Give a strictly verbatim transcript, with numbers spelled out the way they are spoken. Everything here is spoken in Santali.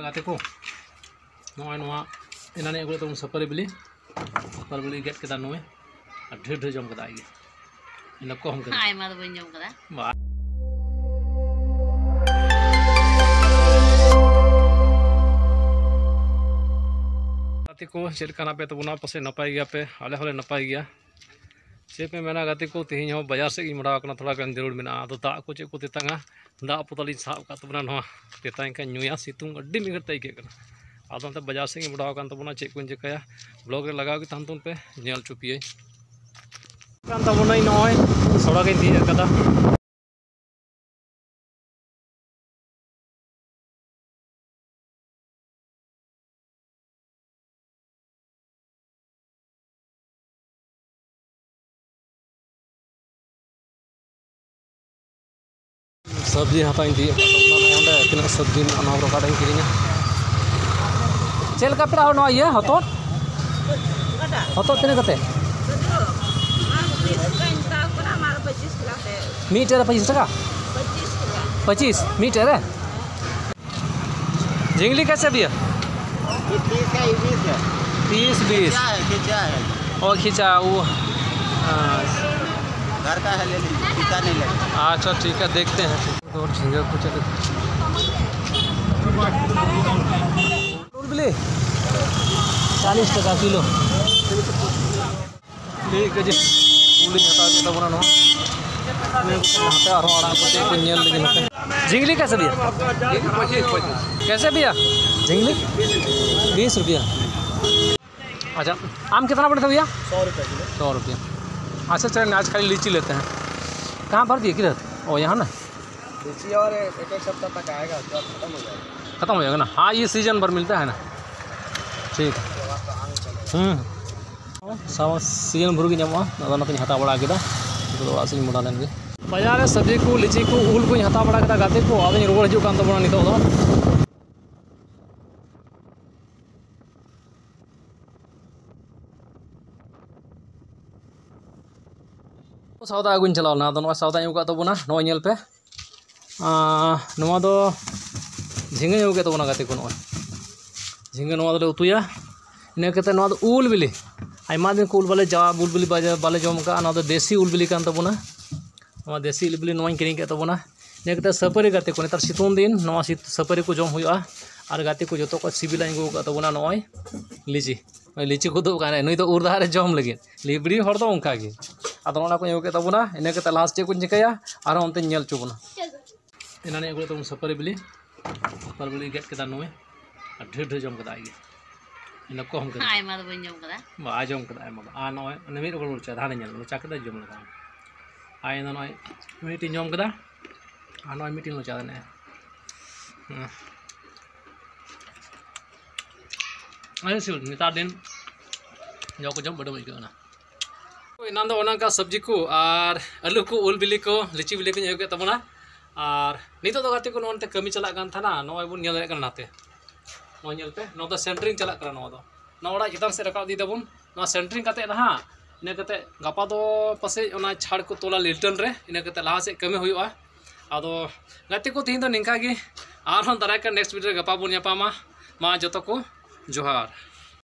ᱜᱟᱛᱮ ᱠᱚ, ᱱᱚᱜᱼᱚᱭ ᱱᱚᱣᱟ ᱮᱱᱟᱱᱤᱡ ᱟᱹᱜᱩ ᱞᱮᱫ ᱛᱟᱵᱚᱱ ᱥᱟᱹᱯᱟᱹᱨᱤ ᱵᱤᱞᱤ, ᱥᱟᱹᱯᱟᱹᱨᱤ ᱵᱤᱞᱤ ᱜᱮᱫ ᱠᱮᱫᱟ ᱱᱩᱭ, ᱟᱨ ᱰᱷᱮᱨ ᱰᱷᱮᱨ ᱡᱚᱢ ᱠᱮᱫᱟ ᱟᱡ ᱜᱮ᱾ ᱤᱧ ᱫᱚ ᱠᱚᱢ ᱠᱮᱫᱟ᱾ ᱟᱭᱢᱟ ᱫᱚ ᱵᱟᱹᱧ ᱡᱚᱢ ᱠᱟᱫᱟ᱾ ᱵᱟ-, ᱜᱟᱛᱮ ᱠᱚ, ᱪᱮᱫ ᱞᱮᱠᱟ ᱦᱮᱱᱟᱜ ᱯᱮ ᱛᱟᱵᱚᱱᱟ? ᱯᱟᱥᱮᱡ ᱱᱟᱯᱟᱭ ᱜᱮᱭᱟ ᱯᱮ, ᱟᱞᱮ ᱦᱚᱸᱞᱮ ᱱᱟᱯᱟᱭ ᱜᱮᱭᱟ᱾ ᱪᱮᱫ ᱯᱮ ᱢᱮᱱᱟ ᱜᱟᱛᱮ ᱠᱚ, ᱛᱮᱦᱮᱧ ᱦᱚᱸ ᱵᱟᱡᱟᱨ ᱥᱮᱫ ᱜᱤᱧ ᱢᱚᱦᱰᱟ ᱟᱠᱟᱱᱟ, ᱛᱷᱚᱲᱟ ᱜᱟᱱ ᱡᱟᱹᱨᱩᱲ ᱢᱮᱱᱟᱜᱼᱟ᱾ ᱟᱫᱚ ᱫᱟᱜ ᱠᱚ ᱪᱮᱫ ᱠᱚ ᱛᱮᱛᱟᱝᱟ, ᱫᱟᱜ ᱯᱚᱛᱟᱞᱤᱧ ᱥᱟᱵ ᱟᱠᱟᱫ ᱛᱟᱵᱚᱱᱟ, ᱱᱚᱣᱟ ᱛᱮᱛᱟᱝ ᱠᱷᱟᱱ ᱧᱩᱭᱟ, ᱥᱤᱛᱩᱝ ᱟᱹᱰᱤ ᱢᱤᱫ ᱜᱷᱟᱹᱲᱤᱡ ᱛᱮ ᱟᱹᱭᱠᱟᱹᱜ ᱠᱟᱱᱟ᱾ ᱟᱫᱚ ᱚᱱᱛᱮ ᱵᱟᱡᱟᱨ ᱥᱮᱫ ᱜᱤᱧ ᱢᱚᱦᱰᱟ ᱟᱠᱟᱱ ᱛᱟᱵᱚᱱᱟ, ᱪᱮᱫ ᱠᱚᱧ ᱪᱤᱠᱟᱹᱭᱟ, vlog ᱨᱮ ᱞᱟᱜᱟᱣ ᱜᱮ ᱛᱟᱦᱮᱱ ᱛᱟᱵᱚᱱ ᱯᱮ, ᱧᱮᱞ ᱦᱚᱪᱚ ᱯᱮᱭᱟᱹᱧ᱾ ᱠᱟᱱ ᱛᱟᱵᱚᱱᱟᱹᱧ, ᱱᱚᱜᱼᱚᱭ ᱥᱚᱲᱚᱠ ᱤᱧ ᱛᱤᱭᱳᱜ ᱠᱟᱫᱟ᱾ ᱥᱚᱵᱽᱡᱤ ᱦᱟᱛᱟᱣ ᱤᱧ ᱛᱤᱭᱳᱜ ᱠᱟᱜ ᱛᱟᱵᱚᱱᱟ᱾ ᱱᱚᱰᱮ ᱛᱤᱱᱟᱹᱜ ᱥᱚᱵᱽᱡᱤ ᱢᱮᱱᱟᱜᱼᱟ, ᱚᱱᱟ ᱠᱚ ᱚᱠᱟᱴᱟᱜ ᱤᱧ ᱠᱤᱨᱤᱧᱟ? ᱪᱮᱫ ᱞᱮᱠᱟ ᱯᱮᱲᱟ ᱦᱚᱲ ᱱᱚᱣᱟ ᱤᱭᱟᱹ ᱦᱚᱛᱚᱫ? ᱦᱚᱛᱚᱫ ᱛᱤᱱᱟᱹᱜ ᱠᱟᱛᱮ? ᱢᱤᱫᱴᱮᱡ ᱨᱮ ᱯᱚᱸᱪᱤᱥ ᱴᱟᱠᱟ? ᱯᱚᱸᱪᱤᱥ, ᱢᱤᱫᱴᱮᱡ ᱨᱮ? झिंगली कैसे भैया? ये तीस है, ये बीस है। तीस, बीस। खिंचा है, खिंचा है। और खिंचा, वो, हाँ। घर का है, ले लीजिए, खिंचा नहीं लेना। अच्छा, ठीक है, देखते हैं। तो और झींगा कुछ है। ᱩᱞ ᱵᱤᱞᱤ ᱪᱟᱞᱤᱥ ᱴᱟᱠᱟ ᱠᱤᱞᱳ᱾ ᱴᱷᱤᱠ ᱟᱪᱷᱮ, ᱩᱞᱤᱧ ᱦᱟᱛᱟᱣ ᱠᱮᱫ ᱛᱟᱵᱚᱱᱟ ᱱᱚᱣᱟ᱾ ᱱᱚᱛᱮ ᱟᱨᱦᱚᱸ ᱟᱲᱟᱜ ᱠᱚ ᱪᱮᱫ ᱠᱚ ᱧᱮᱞ ᱞᱟᱹᱜᱤᱫ ᱱᱚᱛᱮ᱾ झिंगली कैसे भैया? पच्चीस, पच्चीस। कैसे भैया? झिंगली? बीस रुपया। अच्छा, आम कितना पड़ता भैया? सौ रुपये किलो। सौ रुपया। अच्छा, चलें, आज खाली लीची लेते हैं। कहाँ भर दिए, किधर? ओ, यहाँ ना। लीची और एक, एक सप्ताह तक आएगा, जो खत्म हो जाएगा। खत्म हो जाएगा ना? हाँ, ये सीजन भर मिलता है ना। ठीक है। ᱦᱩᱸ᱾ ᱥᱟᱶ ᱥᱤᱡᱤᱱ ᱵᱷᱳᱨ ᱜᱮ ᱧᱟᱢᱚᱜᱼᱟ, ᱟᱫᱚ ᱚᱱᱟᱛᱤᱧ ᱦᱟᱛᱟᱣ ᱵᱟᱲᱟ ᱠᱮᱫᱟ᱾ ᱱᱤᱛᱚᱜ ᱫᱚ ᱚᱲᱟᱜ ᱥᱮᱫ ᱤᱧ ᱢᱚᱦᱰᱟ ᱞᱮᱱ ᱜᱮ᱾ ᱵᱟᱡᱟᱨ ᱨᱮ ᱥᱚᱵᱽᱡᱤ ᱠᱚ, ᱞᱤᱪᱤ ᱠᱚ, ᱩᱞ ᱠᱚᱧ ᱦᱟᱛᱟᱣ ᱵᱟᱲᱟ ᱠᱮᱫᱟ ᱜᱟᱛᱮ ᱠᱚ᱾ ᱟᱫᱚᱧ ᱨᱩᱣᱟᱹᱲ ᱦᱤᱡᱩᱜ ᱠᱟᱱ ᱛᱟᱵᱚᱱᱟ ᱱᱤᱛᱚᱜ ᱫᱚ᱾ ᱥᱟᱣᱫᱟ ᱟᱹᱜᱩᱧ ᱪᱟᱞᱟᱣ ᱞᱮᱱᱟ᱾ ᱟᱫᱚ ᱱᱚᱜᱼᱚᱭ ᱥᱟᱣᱫᱟᱧ ᱟᱹᱜᱩ ᱠᱟᱜ ᱛᱟᱵᱚᱱᱟ, ᱱᱚᱜᱼᱚᱭ ᱧᱮᱞ ᱯᱮ᱾ ᱟᱸ, ᱱᱚᱣᱟ ᱫᱚ ᱡᱷᱤᱸᱜᱟᱹᱧ ᱟᱹᱜᱩ ᱠᱮᱫ ᱛᱟᱵᱚᱱᱟ ᱜᱟᱛᱮ ᱠᱚ, ᱱᱚᱜᱼᱚᱭ ᱡᱷᱤᱸᱜᱟᱹ ᱱᱚᱣᱟ ᱫᱚᱞᱮ ᱩᱛᱩᱭᱟ᱾ ᱤᱱᱟᱹ ᱠᱟᱛᱮ ᱱᱚᱣᱟ ᱫᱚ ᱩᱞ ᱵᱤᱞᱤ, ᱟᱭᱢᱟ ᱫᱤᱱ ᱠᱚ ᱩᱞ ᱵᱟᱞᱮ ᱡᱟ ᱩᱞ ᱵᱤᱞᱤ ᱵᱟᱞᱮ ᱵᱟᱞᱮ ᱡᱚᱢ ᱠᱟᱜᱼᱟ᱾ ᱱᱚᱣᱟ ᱫᱚ ᱫᱮᱥᱤ ᱩᱞ ᱵᱤᱞᱤ ᱠᱟᱱ ᱛᱟᱵᱚᱱᱟ᱾ ᱱᱚᱣᱟ ᱫᱮᱥᱤ ᱩᱞ ᱵᱤᱞᱤ ᱱᱚᱣᱟᱧ ᱠᱤᱨᱤᱧ ᱠᱮᱫ ᱛᱟᱵᱚᱱᱟ᱾ ᱤᱱᱟᱹ ᱠᱟᱛᱮ ᱥᱟᱹᱯᱟᱹᱨᱤ ᱜᱟᱛᱮ ᱠᱚ, ᱱᱮᱛᱟᱨ ᱥᱤᱛᱩᱝ ᱫᱤᱱ ᱱᱚᱣᱟ ᱥᱤᱛ- ᱥᱟᱹᱯᱟᱹᱨᱤ ᱠᱚ ᱡᱚᱢ ᱦᱩᱭᱩᱜᱼᱟ᱾ ᱟᱨ ᱜᱟᱛᱮ ᱠᱚ ᱡᱚᱛᱚ ᱠᱚ ᱥᱤᱵᱤᱞᱟᱧ ᱟᱹᱜᱩ ᱟᱠᱟᱫ ᱛᱟᱵᱚᱱᱟ ᱱᱚᱜᱼᱚᱭ ᱞᱤᱪᱤ᱾ ᱱᱚᱜᱼᱚᱭ ᱞᱤᱪᱤ ᱠᱚ ᱩᱫᱩᱜ ᱠᱟᱱᱟ, ᱱᱩᱭ ᱫᱚ ᱩᱨ ᱫᱟᱦᱟ ᱨᱮ ᱡᱚᱢ ᱞᱟᱹᱜᱤᱫ᱾ ᱞᱤᱵᱲᱤ ᱦᱚᱲ ᱫᱚ ᱚᱱᱠᱟ ᱜᱮ᱾ ᱟᱫᱚ ᱚᱱᱟ ᱠᱚᱧ ᱟᱹᱜᱩ ᱠᱮᱫ ᱛᱟᱵᱚᱱᱟ᱾ ᱤᱱᱟᱹ ᱠᱟᱛᱮ ᱞᱟᱦᱟ ᱪᱮᱫ ᱠᱚᱧ ᱪᱤᱠᱟᱹᱭᱟ, ᱟᱨᱦᱚᱸ ᱚᱱᱛᱮᱧ ᱧᱮᱞ ᱦᱚᱪᱚ ᱵᱚᱱᱟ᱾ ᱮᱱᱟᱱᱤᱧ ᱟᱹᱜᱩ ᱞᱮᱫ ᱛᱟᱵᱚᱱ ᱥᱟᱹᱯᱟᱹᱨᱤ ᱵᱤᱞᱤ, ᱥᱟᱹᱯᱟᱹᱨᱤ ᱵᱤᱞᱤ ᱜᱮᱫ ᱠᱮᱫᱟ ᱱᱩᱭ, ᱟᱨ ᱰᱷᱮᱨ ᱰᱷᱮᱨ ᱡᱚᱢ ᱠᱮᱫᱟ ᱟᱡ ᱜᱮ᱾ ᱤᱧ ᱫᱚ ᱠᱚᱢ ᱠᱮᱫᱟ᱾ ᱟᱭᱢᱟ ᱫᱚ ᱵᱟᱹᱧ ᱡᱚᱢ ᱠᱟᱫᱟ᱾ ᱵᱟ, ᱟᱭ ᱡᱚᱢ ᱠᱮᱫᱟ ᱟᱭᱢᱟ ᱫᱚ᱾ ᱟᱨ ᱱᱚᱜᱼᱚᱭ ᱩᱱᱤ ᱢᱤᱫ ᱨᱚᱠᱚᱢ ᱢᱚᱪᱟ ᱫᱷᱟᱱᱮ ᱧᱮᱞ ᱢᱚᱪᱟ ᱠᱮᱫᱟ, ᱡᱚᱢ ᱞᱮᱫᱟ᱾ ᱟᱨ ᱤᱧ ᱫᱚ ᱱᱚᱜᱼᱚᱭ ᱢᱤᱫᱴᱤᱧ ᱡᱚᱢ ᱠᱮᱫᱟ, ᱟᱨ ᱱᱚᱜᱼᱚᱭ ᱢᱤᱫᱴᱤᱧ ᱢᱚᱪᱟ ᱫᱷᱟᱱᱮ᱾ ᱦᱮᱸ᱾ ᱟᱹᱰᱤ ᱥᱤᱵᱤᱞ, ᱱᱮᱛᱟᱨ ᱫᱤᱱ ᱡᱚ ᱠᱚ ᱡᱚᱢ ᱵᱟᱹᱰᱤ ᱢᱚᱡᱽ ᱟᱹᱭᱠᱟᱹᱜ ᱠᱟᱱᱟ᱾ ᱮᱱᱟᱱ ᱫᱚ ᱚᱱᱮ ᱚᱱᱠᱟ ᱥᱚᱵᱽᱡᱤ ᱠᱚ ᱟᱨ ᱟᱹᱞᱩ ᱠᱚ, ᱩᱞ ᱵᱤᱞᱤ ᱠᱚ, ᱞᱤᱪᱤ ᱵᱤᱞᱤ ᱠᱚᱧ ᱟᱹᱜᱩ ᱠᱮᱫ ᱛᱟᱵᱚᱱᱟ᱾ ᱟᱨ ᱱᱤᱛᱚᱜ ᱫᱚ ᱜᱟᱛᱮ ᱠᱚ ᱱᱚᱜᱼᱚ ᱱᱚᱛᱮ ᱠᱟᱹᱢᱤ ᱪᱟᱞᱟᱜ ᱠᱟᱱ ᱛᱟᱦᱮᱱᱟ, ᱱᱚᱜᱼᱚᱭ ᱵᱚᱱ ᱧᱮᱞ ᱫᱟᱲᱮᱭᱟᱜ ᱠᱟᱱᱟ ᱱᱟᱛᱮ᱾ ᱱᱚᱣᱟ ᱧᱮᱞ ᱯᱮ, ᱱᱚᱣᱟ ᱫᱚ ᱥᱮᱱᱴᱨᱤᱝ ᱪᱟᱞᱟᱜ ᱠᱟᱱᱟ᱾ ᱱᱚᱣᱟ ᱫᱚ ᱱᱚᱣᱟ ᱚᱲᱟᱜ ᱪᱮᱛᱟᱱ ᱥᱮᱫ ᱨᱟᱠᱟᱵ ᱤᱫᱤᱭ ᱫᱟᱵᱚᱱ᱾ ᱱᱚᱣᱟ ᱥᱮᱱᱴᱨᱤᱝ ᱠᱟᱛᱮ ᱱᱟᱦᱟᱜ ᱤᱱᱟᱹ ᱠᱟᱛᱮ ᱜᱟᱯᱟ ᱫᱚ ᱯᱟᱥᱮᱡ ᱚᱱᱟ ᱪᱷᱟᱲ ᱠᱚ ᱛᱚᱞᱟ ᱞᱤᱞᱴᱟᱹᱱ ᱨᱮ, ᱤᱱᱟᱹ ᱠᱟᱛᱮ ᱞᱟᱦᱟ ᱥᱮᱫ ᱠᱟᱹᱢᱤ ᱦᱩᱭᱩᱜᱼᱟ᱾ ᱟᱫᱚ ᱜᱟᱛᱮ ᱠᱚ, ᱛᱮᱦᱮᱧ ᱫᱚ ᱱᱤᱝᱠᱟ ᱜᱮ, ᱟᱨᱦᱚᱸ ᱫᱟᱨᱟᱭ ᱠᱟᱱ next video ᱨᱮ ᱜᱟᱯᱟ ᱵᱚᱱ ᱧᱟᱯᱟᱢᱟ᱾ ᱢᱟ ᱡᱚᱛᱚ ᱠᱚ ᱡᱚᱦᱟᱨ᱾